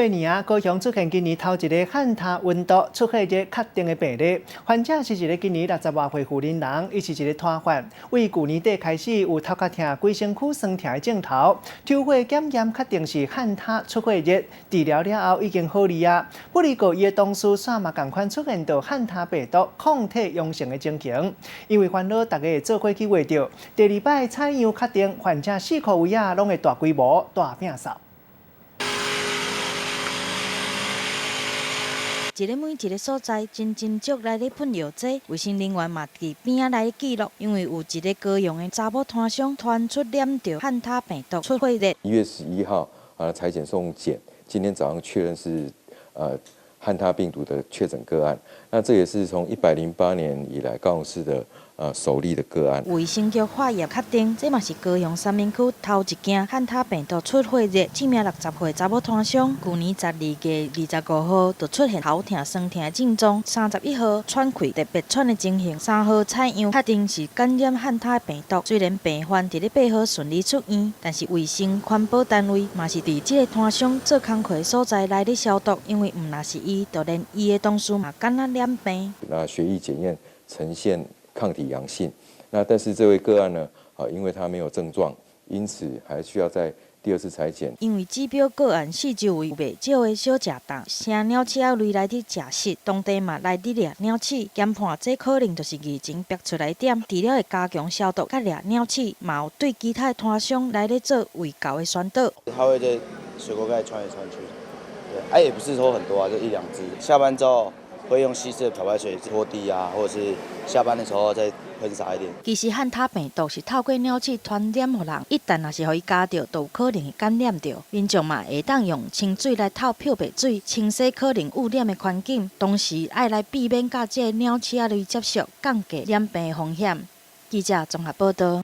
年啊，高雄出現今年頭一个漢他瘟毒出血熱確定的病例，患者是一个今年60外歲婦人人，伊是一个攤販，為舊年底開始有頭殼疼、規身軀酸疼的症頭，抽血檢驗確定是漢他出血熱，治療了後已經好哩啊。不過伊的同事煞嘛仝款出現著漢他病毒抗體陽性的情形，因為煩惱逐家會做伙去穢著，第二擺採樣確定患者四箍圍仔攏會大規模大摒掃。一个每一个所在，真真足來咧噴藥劑，衛生人員嘛佇邊仔來記錄，因為有一个高雄的查某攤商傳出染著漢他病毒出血熱。1月11號啊，採檢送檢，今天早上確認是漢他病毒的確診個案。那這也是從108年以來高雄市的首例的個案。衛生局化驗確定，這嘛是高雄三民區頭一件漢他病毒出血熱，這名60歲查某攤商，舊年12月25號就出現頭疼、酸疼的症狀，31號喘氣特別喘的情形，3號採樣確定是感染漢他病毒。雖然病患佇咧8號順利出院，但是衛生環保單位嘛是佇這個攤商做工課的所在來咧消毒，因為毋但是伊，就連伊的同事嘛敢若染病。那血液檢驗呈現抗體陽性，那但是這位個案呢？啊，因為他沒有症狀，因此還需要在第二次採檢。因為指標個案四周圍有袂少的小食檔，生鳥鼠仔類來佇食食，當地嘛來佇掠鳥鼠，研判這可能就是疫情逼出來點，除了會加強消毒，佮掠鳥鼠，嘛有對其他的攤商來咧做衛教的宣導。他會在水果蓋竄來竄去，對，啊，也不是說很多啊，就一兩隻。下班之後會用稀釋的漂白水拖地啊，或者是下班的時候再噴灑一點。其實漢他病毒是透過鳥鼠傳染予人，一旦若是予伊咬著，就有可能會感染著。民眾嘛會當用清水來透漂白水，清洗可能污染的環境，同時愛來避免佮這个鳥鼠仔類接觸，降低染病的風險。記者綜合報道。